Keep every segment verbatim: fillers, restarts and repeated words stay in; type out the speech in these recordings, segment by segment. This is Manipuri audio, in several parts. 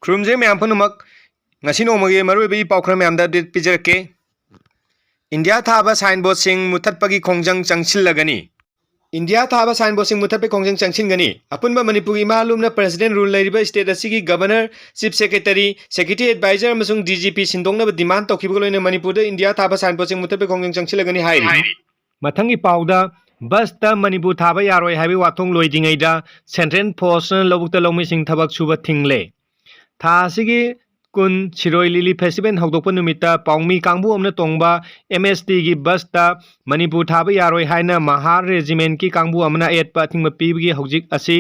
ꯈꯨꯔꯨꯝꯖꯔꯤ ꯃꯌꯥꯝ ꯄꯨꯝꯅꯃꯛ꯫ ꯉꯁꯤ ꯅꯣꯡꯃꯒꯤ ꯃꯔꯨꯑꯣꯏꯕ ꯏ ꯄꯥꯎ ꯈꯔ ꯃꯌꯥꯝꯗ ꯑꯞꯗꯦꯠ ꯄꯤꯖꯔꯛꯀꯦ꯫ ꯏꯟꯗꯤꯌꯥ ꯊꯥꯕ ꯁꯥꯏꯟꯕꯣꯔꯗꯁꯤꯡ ꯃꯨꯊꯠꯄꯒꯤ ꯈꯣꯡꯖꯪ ꯆꯪꯁꯤꯜꯂꯒꯅꯤ꯫ ꯏꯟꯗꯤꯌꯥ ꯊꯥꯕ ꯁꯥꯏꯟꯕꯣꯔꯗꯁꯤꯡ ꯃꯨꯊꯠꯄꯒꯤ ꯈꯣꯡꯖꯪ ꯆꯪꯁꯤꯟꯒꯅꯤ꯫ ꯑꯄꯨꯟꯕ ꯃꯅꯤꯄꯨꯔꯒꯤ ꯏꯃꯥ ꯂꯨꯝꯅ ꯄ꯭ꯔꯦꯁꯤꯗꯦꯟ ꯔꯨꯜ ꯂꯩꯔꯤꯕ ꯁ꯭ꯇꯦꯠ ꯑꯁꯤꯒꯤ governor, chief secretary, security adviser ꯑꯃꯁꯨꯡ ꯗꯤ ꯖꯤ ꯄꯤ ꯁꯤꯟꯗꯣꯛꯅꯕ ꯗꯤꯃꯥꯟ ꯇꯧꯈꯤꯕꯒ ꯂꯣꯏꯅꯅ ꯃꯅꯤꯄꯨꯔꯗ ꯏꯟꯗꯤꯌꯥ ꯊꯥꯕ ꯁꯥꯏꯟꯕꯣꯔꯗꯁꯤꯡ ꯃꯨꯊꯠꯄꯒꯤ ꯈꯣꯡꯖꯪ ꯆꯪꯁꯤꯜꯂꯒꯅꯤ ꯍꯥꯏꯔꯤ꯫ ꯃꯊꯪꯒꯤ ꯄꯥꯎꯗ ꯕꯁꯇ ꯃꯅꯤꯄꯨꯔ ꯊꯥꯕ ꯌꯥꯔꯣꯏ ꯍꯥꯏꯕꯒꯤ ꯋꯥꯊꯣꯛ ꯂꯣꯏꯗ꯭ꯔꯤꯉꯩꯗ ꯁꯦꯟꯇ꯭ꯔꯦꯜ ꯐꯣꯔꯁꯅ ꯂꯧꯕꯨꯛꯇ ꯂꯧꯃꯤꯁꯤꯡ ꯊꯕꯛ ꯁꯨꯕ ꯊꯤꯡꯂꯦ꯫ ꯊꯥ ꯑꯁꯤꯒꯤ ꯀꯨꯟ ꯁꯤꯔꯣꯏ ꯂꯤꯂꯤ ꯐꯦꯁꯇꯤꯚꯦꯜ ꯍꯧꯗꯣꯛꯄ ꯅꯨꯃꯤꯠꯇ ꯄꯥꯎꯃꯤ ꯀꯥꯡꯕꯨ ꯑꯃꯅ ꯇꯣꯡꯕ ꯑꯦꯝ ꯑꯦꯁ ꯇꯤꯒꯤ ꯕꯁꯇ ꯃꯅꯤꯄꯨꯔ ꯊꯥꯕ ꯌꯥꯔꯣꯏ ꯍꯥꯏꯅ ꯃꯍꯥꯔ ꯔꯦꯖꯤꯃꯦꯟꯠꯀꯤ ꯀꯥꯡꯕꯨ ꯑꯃꯅ ꯑꯌꯦꯠꯄ ꯑꯊꯤꯡꯕ ꯄꯤꯕꯒꯤ ꯍꯧꯖꯤꯛ ꯑꯁꯤ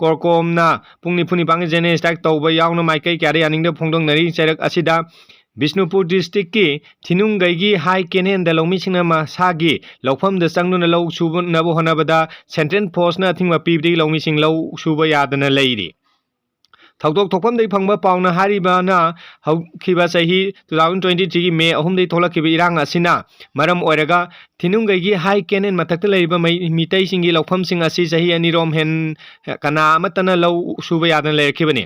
ꯀꯣꯔꯀꯣꯝꯅ ꯄꯨꯡ ꯅꯤꯐꯨ ꯅꯤꯄꯥꯟꯒꯤ ꯖꯦꯅꯔꯦꯜ ꯁ꯭ꯇ꯭ꯔꯥꯏꯛ ꯇꯧꯕ ꯌꯥꯎꯅ ꯃꯥꯏꯀꯩ ꯀꯌꯥꯗ ꯌꯥꯅꯤꯡꯗꯕ ꯐꯣꯡꯗꯣꯛꯅꯔꯤ꯫ ꯆꯩꯔꯛ ꯑꯁꯤꯗ ꯕꯤꯁꯅꯨꯄꯨꯔ ꯗꯤꯁꯇ꯭ꯔꯤꯛꯀꯤ ꯊꯤꯅꯨꯡꯒꯩꯒꯤ ꯍꯥꯏ ꯀꯦꯅꯦꯜꯗ ꯂꯧꯃꯤꯁꯤꯡꯅ ꯃꯁꯥꯒꯤ ꯂꯧꯐꯝꯗ ꯆꯪꯗꯨꯅ ꯂꯧ ꯁꯨꯅꯕ ꯍꯣꯠꯅꯕꯗ ꯁꯦꯟꯇ꯭ꯔꯦꯜ ꯐꯣꯔꯁꯅ ꯑꯊꯤꯡꯕ ꯄꯤꯕꯗꯒꯤ ꯂꯧꯃꯤꯁꯤꯡ ꯂꯧ ꯁꯨꯕ ꯌꯥꯗꯅ ꯂꯩꯔꯤ꯫ ꯊꯧꯗꯣꯛ ꯊꯣꯛꯐꯝꯗꯒꯤ ꯐꯪꯕ ꯄꯥꯎꯅ ꯍꯥꯏꯔꯤꯕꯅ, ꯍꯧꯈꯤꯕ ꯆꯍꯤ two thousand twenty threeꯒꯤ ꯃꯦ ꯑꯍꯨꯝꯗꯒꯤ ꯊꯣꯛꯂꯛꯈꯤꯕ ꯏꯔꯥꯡ ꯑꯁꯤꯅ ꯃꯔꯝ ꯑꯣꯏꯔꯒ ꯊꯤꯅꯨꯡꯒꯩꯒꯤ ꯍꯥꯏ ꯀꯦꯅꯦꯜ ꯃꯊꯛꯇ ꯂꯩꯔꯤꯕ ꯃꯩ-, ꯃꯤꯇꯩꯁꯤꯡꯒꯤ ꯂꯧꯐꯝꯁꯤꯡ ꯑꯁꯤ ꯆꯍꯤ ꯑꯅꯤꯔꯣꯝ ꯍꯦꯟ ꯀꯅꯥ ꯑꯃꯠꯇꯅ ꯂꯧ ꯁꯨꯕ ꯌꯥꯗꯅ ꯂꯩꯔꯛꯈꯤꯕꯅꯤ꯫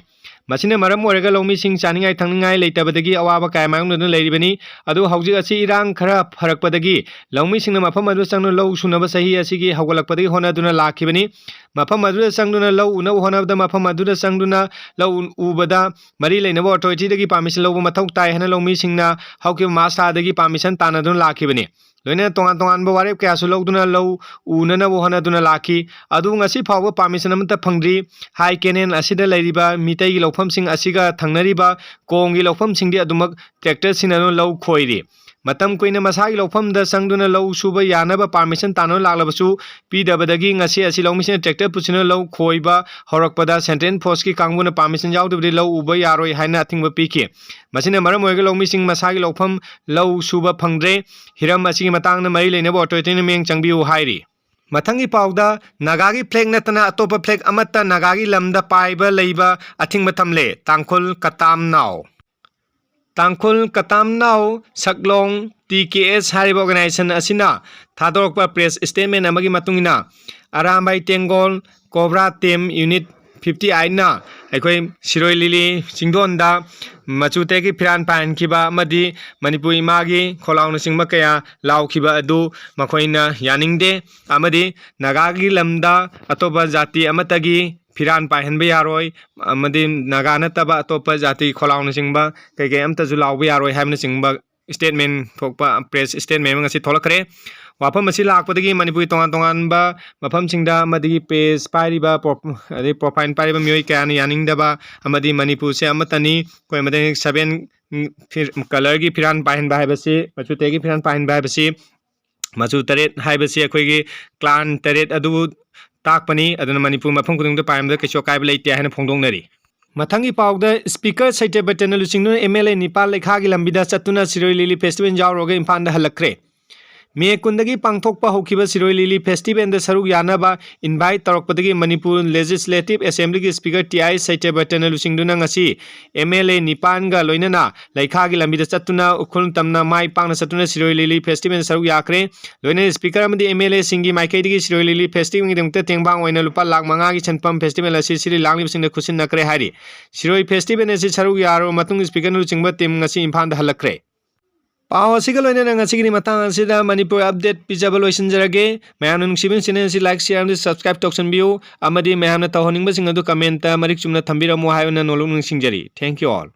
ꯃꯁꯤꯅ ꯃꯔꯝ ꯑꯣꯏꯔꯒ ꯂꯧꯃꯤꯁꯤꯡ ꯆꯥꯅꯤꯡꯉꯥꯏ ꯊꯛꯅꯤꯡꯉꯥꯏ ꯂꯩꯇꯕꯗꯒꯤ ꯑꯋꯥꯕ ꯀꯌꯥ ꯃꯥꯌꯣꯛꯅꯗꯨꯅ ꯂꯩꯔꯤꯕꯅꯤ꯫ ꯑꯗꯨ ꯍꯧꯖꯤꯛ ꯑꯁꯤ ꯏꯔꯥꯡ ꯈꯔ ꯐꯔꯛꯄꯗꯒꯤ ꯂꯧꯃꯤꯁꯤꯡꯅ ꯃꯐꯝ ꯑꯗꯨꯗ ꯆꯪꯗꯨꯅ ꯂꯧ ꯁꯨꯅꯕ ꯆꯍꯤ ꯑꯁꯤꯒꯤ ꯍꯧꯒꯠꯂꯛꯄꯗꯒꯤ ꯍꯣꯠꯅꯗꯨꯅ ꯂꯥꯛꯈꯤꯕꯅꯤ꯫ ꯃꯐꯝ ꯑꯗꯨꯗ ꯆꯪꯗꯨꯅ ꯂꯧ ꯎꯅꯕ ꯍꯣꯠꯅꯕꯗ ꯃꯐꯝ ꯑꯗꯨꯗ ꯆꯪꯗꯨꯅ ꯂꯧ ꯎꯕꯗ ꯃꯔꯤ ꯂꯩꯅꯕ ꯑꯣꯊꯣꯔꯤꯇꯤꯗꯒꯤ ꯄꯥꯔꯃꯤꯁꯟ ꯂꯧꯕ ꯃꯊꯧ ꯇꯥꯏ ꯍꯥꯏꯅ ꯂꯧꯃꯤꯁꯤꯡꯅ ꯍꯧꯈꯤꯕ ꯃꯥꯔꯆ ꯊꯥꯗꯒꯤ ꯄꯥꯔꯃꯤꯁꯟ ꯇꯥꯟꯅꯗꯨꯅ ꯂꯥꯛꯈꯤꯕꯅꯤ꯫ ꯂꯣꯏꯅꯅ ꯇꯣꯉꯥꯟ ꯇꯣꯉꯥꯟꯕ ꯋꯥꯔꯦꯞ ꯀꯌꯥꯁꯨ ꯂꯧꯗꯨꯅ ꯂꯧ ꯎꯅꯅꯕ ꯍꯣꯠꯅꯗꯨꯅ ꯂꯥꯛꯈꯤ꯫ ꯑꯗꯨꯕꯨ ꯉꯁꯤ ꯐꯥꯎꯕ ꯄꯥꯔꯃꯤꯁꯟ ꯑꯃꯠꯇ ꯐꯪꯗ꯭ꯔꯤ꯫ ꯍꯥꯏ ꯀꯦꯅꯦꯜ ꯑꯁꯤꯗ ꯂꯩꯔꯤꯕ ꯃꯤꯇꯩꯒꯤ ꯂꯧꯐꯝꯁꯤꯡ ꯑꯁꯤꯒ ꯊꯪꯅꯔꯤꯕ ꯀꯣꯡꯒꯤ ꯂꯧꯐꯝꯁꯤꯡꯗꯤ ꯑꯗꯨꯃꯛ ꯇ꯭ꯔꯦꯛꯇꯔ ꯁꯤꯖꯤꯟꯅꯗꯨꯅ ꯂꯧ ꯈꯣꯏꯔꯤ꯫ ꯃꯇꯝ ꯀꯨꯏꯅ ꯃꯁꯥꯒꯤ ꯂꯧꯐꯝꯗ ꯆꯪꯗꯨꯅ ꯂꯧ ꯁꯨꯕ ꯌꯥꯅꯕ ꯄꯥꯔꯃꯤꯁꯟ ꯇꯥꯟꯅꯕ ꯂꯥꯛꯂꯕꯁꯨ ꯄꯤꯗꯕꯗꯒꯤ ꯉꯁꯤ ꯑꯁꯤ ꯂꯧꯃꯤꯁꯤꯡꯅ ꯇ꯭ꯔꯦꯛꯇꯔ ꯄꯨꯁꯤꯟꯗꯨꯅ ꯂꯧ ꯈꯣꯏꯕ ꯍꯧꯔꯛꯄꯗ ꯁꯦꯟꯇ꯭ꯔꯦꯜ ꯐꯣꯔꯁꯀꯤ ꯀꯥꯡꯕꯨꯅ ꯄꯥꯔꯃꯤꯁꯟ ꯌꯥꯎꯗꯕꯗꯤ ꯂꯧ ꯎꯕ ꯌꯥꯔꯣꯏ ꯍꯥꯏꯅ ꯑꯊꯤꯡꯕ ꯄꯤꯈꯤ꯫ ꯃꯁꯤꯅ ꯃꯔꯝ ꯑꯣꯏꯔꯒ ꯂꯧꯃꯤꯁꯤꯡ ꯃꯁꯥꯒꯤ ꯂꯧꯐꯝ ꯂꯧ ꯁꯨꯕ ꯐꯪꯗ꯭ꯔꯦ꯫ ꯍꯤꯔꯝ ꯑꯁꯤꯒꯤ ꯃꯇꯥꯡꯗ ꯃꯔꯤ ꯂꯩꯅꯕ ꯑꯣꯊꯣꯔꯤꯇꯤꯅ ꯃꯤꯠꯌꯦꯡ ꯆꯪꯕꯤꯌꯨ ꯍꯥꯏꯔꯤ꯫ ꯃꯊꯪꯒꯤ ꯄꯥꯎꯗ ꯅꯥꯒꯥꯒꯤ ꯐ꯭ꯂꯦꯒ ꯅꯠꯇꯅ ꯑꯇꯣꯞꯄ ꯐ꯭ꯂꯦꯒ ꯑꯃꯠꯇ ꯅꯥꯒꯥꯒꯤ ꯂꯝꯗ ꯄꯥꯏꯕ ꯂꯩꯕ ꯑꯊꯤꯡꯕ ꯊꯝꯂꯦ, ꯇꯥꯡꯈꯨꯜ ꯀꯇꯥꯝꯅꯥꯎ꯫ ꯇꯥꯡꯈꯨꯜ ꯀꯇꯥꯝꯅꯥꯎ ꯁꯛꯂꯣꯡ ꯇꯤ ꯀꯦ ꯑꯦꯁ ꯍꯥꯏꯔꯤꯕ ꯑꯣꯔꯒꯅꯥꯏꯖꯦꯁꯟ ꯑꯁꯤꯅ ꯊꯥꯗꯣꯔꯛꯄ ꯄ꯭ꯔꯦꯁ ꯁ꯭ꯇꯦꯠꯃꯦꯟ ꯑꯃꯒꯤ ꯃꯇꯨꯡ ꯏꯟꯅ, Arambai Tenggol cobra team unit fifty ꯑꯩꯠꯅ ꯑꯩꯈꯣꯏ ꯁꯤꯔꯣꯏ ꯂꯤꯂꯤ ꯆꯤꯡꯗꯣꯟꯗ ꯃꯆꯨ ꯇꯔꯦꯠꯀꯤ ꯐꯤꯔꯥꯟ ꯄꯥꯏꯍꯟꯈꯤꯕ ꯑꯃꯗꯤ ꯃꯅꯤꯄꯨꯔ ꯏꯃꯥꯒꯤ ꯈꯣꯜꯂꯥꯎꯅꯆꯤꯡꯕ ꯀꯌꯥ ꯂꯥꯎꯈꯤꯕ ꯑꯗꯨ ꯃꯈꯣꯏꯅ ꯌꯥꯅꯤꯡꯗꯦ꯫ ꯑꯃꯗꯤ ꯅꯥꯒꯥꯒꯤ ꯂꯝꯗ ꯑꯇꯣꯞꯄ ꯖꯥꯇꯤ ꯑꯃꯠꯇꯒꯤ ꯐꯤꯔꯥꯟ ꯄꯥꯏꯍꯟꯕ ꯌꯥꯔꯣꯏ, ꯑꯃꯗꯤ ꯅꯥꯒꯥ ꯅꯠꯇꯕ ꯑꯇꯣꯞꯄ ꯖꯥꯇꯤ ꯈꯣꯜꯂꯥꯎꯅꯆꯤꯡꯕ ꯀꯩꯀꯩ ꯑꯃꯠꯇꯁꯨ ꯂꯥꯎꯕ ꯌꯥꯔꯣꯏ ꯍꯥꯏꯕꯅꯆꯤꯡꯕ statement ꯊꯣꯛꯄ press statement ꯑꯃ ꯉꯁꯤ ꯊꯣꯛꯂꯛꯈ꯭ꯔꯦ꯫ ꯋꯥꯐꯝ ꯑꯁꯤ ꯂꯥꯛꯄꯗꯒꯤ ꯃꯅꯤꯄꯨꯔꯒꯤ ꯇꯣꯉꯥꯟ ꯇꯣꯉꯥꯟꯕ ꯃꯐꯝꯁꯤꯡꯗ ꯑꯃꯗꯤ page ꯄꯥꯏꯔꯤꯕ pro-, ꯑꯗꯩ profile ꯄꯥꯏꯔꯤꯕ ꯃꯤꯑꯣꯏ ꯀꯌꯥꯅ ꯌꯥꯅꯤꯡꯗꯕ ꯑꯃꯗꯤ ꯃꯅꯤꯄꯨꯔꯁꯦ ꯑꯃꯠꯇꯅꯤ, ꯑꯩꯈꯣꯏ ꯑꯃꯠꯇꯅꯤ, seven, ꯎꯝ, ꯐꯤ-, colourꯒꯤ ꯐꯤꯔꯥꯟ ꯄꯥꯏꯍꯟꯕ ꯍꯥꯏꯕꯁꯤ, ꯃꯆꯨ ꯇꯔꯦꯠꯀꯤ ꯐꯤꯔꯥꯟ ꯄꯥꯏꯍꯟꯕ ꯍꯥꯏꯕꯁꯤ, ꯃꯆꯨ ꯇꯔꯦꯠ ꯍꯥꯏꯕꯁꯤ ꯑꯩꯈꯣꯏꯒꯤ clan ꯇꯔꯦꯠ ꯑꯗꯨꯕꯨ ꯇꯥꯛꯄꯅꯤ꯫ ꯑꯗꯨꯅ ꯃꯅꯤꯄꯨꯔ ꯃꯐꯝ ꯈꯨꯗꯤꯡꯃꯛꯇ ꯄꯥꯏꯔꯝꯕꯗ ꯀꯩꯁꯨ ꯑꯀꯥꯏꯕ ꯂꯩꯇꯦ ꯍꯥꯏꯅ ꯐꯣꯡꯗꯣꯛꯅꯔꯤ꯫ ꯃꯊꯪꯒꯤ ꯄꯥꯎꯗ Speaker ꯁꯇ꯭ꯌꯕ꯭ꯔꯇꯅ ꯂꯨꯆꯤꯡꯗꯨꯅ M L A ꯅꯤꯄꯥꯟ ꯂꯩꯈꯥꯒꯤ ꯂꯝꯕꯤꯗ ꯆꯠꯇꯨꯅ ꯁꯤꯔꯣꯏ ꯂꯤꯂꯤ festival ꯌꯥꯎꯔꯨꯔꯒ ꯏꯝꯐꯥꯜꯗ ꯍꯜꯂꯛꯈ꯭ꯔꯦ꯫ ꯃꯦ ꯀꯨꯟꯗꯒꯤ ꯄꯥꯡꯊꯣꯛꯄ ꯍꯧꯈꯤꯕ ꯁꯤꯔꯣꯏ ꯂꯤꯂꯤ festivalꯗ ꯁꯔꯨꯛ ꯌꯥꯅꯕ invite ꯇꯧꯔꯛꯄꯗꯒꯤ Manipur Legislative Assemblyꯒꯤ Speaker T I ꯁꯇ꯭ꯌꯕ꯭ꯔꯇꯅ ꯂꯨꯆꯤꯡꯗꯨꯅ ꯉꯁꯤ M L A ꯅꯤꯄꯥꯟꯒ ꯂꯣꯏꯅꯅ ꯂꯩꯈꯥꯒꯤ ꯂꯝꯕꯤꯗ ꯆꯠꯇꯨꯅ ꯎꯈ꯭ꯔꯨꯜ ꯇꯝꯅ ꯃꯥꯏ ꯄꯥꯛꯅ ꯆꯠꯇꯨꯅ ꯁꯤꯔꯣꯏ ꯂꯤꯂꯤ festivalꯗ ꯁꯔꯨꯛ ꯌꯥꯈ꯭ꯔꯦ꯫ ꯂꯣꯏꯅꯅ Speaker ꯑꯃꯗꯤ M L Aꯁꯤꯡꯒꯤ ꯃꯥꯏꯀꯩꯗꯒꯤ ꯁꯤꯔꯣꯏ ꯂꯤꯂꯤ festivalꯒꯤꯗꯃꯛꯇ ꯇꯦꯡꯕꯥꯡ ꯑꯣꯏꯅ ꯂꯨꯄꯥ ꯂꯥꯈ ꯃꯉꯥꯒꯤ ꯁꯦꯟꯐꯝ festival ꯑꯁꯤ ꯁꯤꯜꯂꯤ ꯂꯥꯡꯂꯤꯕꯁꯤꯡꯗ ꯈꯨꯠꯁꯤꯟꯅꯈ꯭ꯔꯦ ꯍꯥꯏꯔꯤ꯫ ꯁꯤꯔꯣꯏ festival ꯑꯁꯤ ꯁꯔꯨꯛ ꯌꯥꯔꯕ ꯃꯇꯨꯡ Speakerꯅ ꯂꯨꯆꯤꯡꯕ team ꯉꯁꯤ ꯏꯝꯐꯥꯜꯗ ꯍꯜꯂꯛꯈ꯭ꯔꯦ꯫ ꯄꯥꯎ ꯑꯁꯤꯒ ꯂꯣꯏꯅꯅ ꯉꯁꯤꯒꯤꯗꯤ ꯃꯇꯥꯡ ꯑꯁꯤꯗ ꯃꯅꯤꯄꯨꯔ update ꯄꯤꯖꯕ ꯂꯣꯏꯁꯤꯟꯖꯔꯒꯦ꯫ ꯃꯌꯥꯝꯅ ꯅꯨꯡꯁꯤꯕꯤꯅ channel ꯑꯁꯤ like, share ꯑꯃꯗꯤ subscribe ꯇꯧꯁꯟꯕꯤꯌꯨ꯫ ꯑꯃꯗꯤ ꯃꯌꯥꯝꯅ ꯇꯧꯍꯟꯅꯤꯡꯕꯁꯤꯡ ꯑꯗꯨ commentꯇ ꯃꯔꯤꯛ ꯆꯨꯝꯅ ꯊꯝꯕꯤꯔꯝꯃꯨ ꯍꯥꯏꯅ ꯅꯣꯜꯂꯨꯛ ꯅꯤꯡꯁꯤꯡꯖꯔꯤ꯫ Thank you all.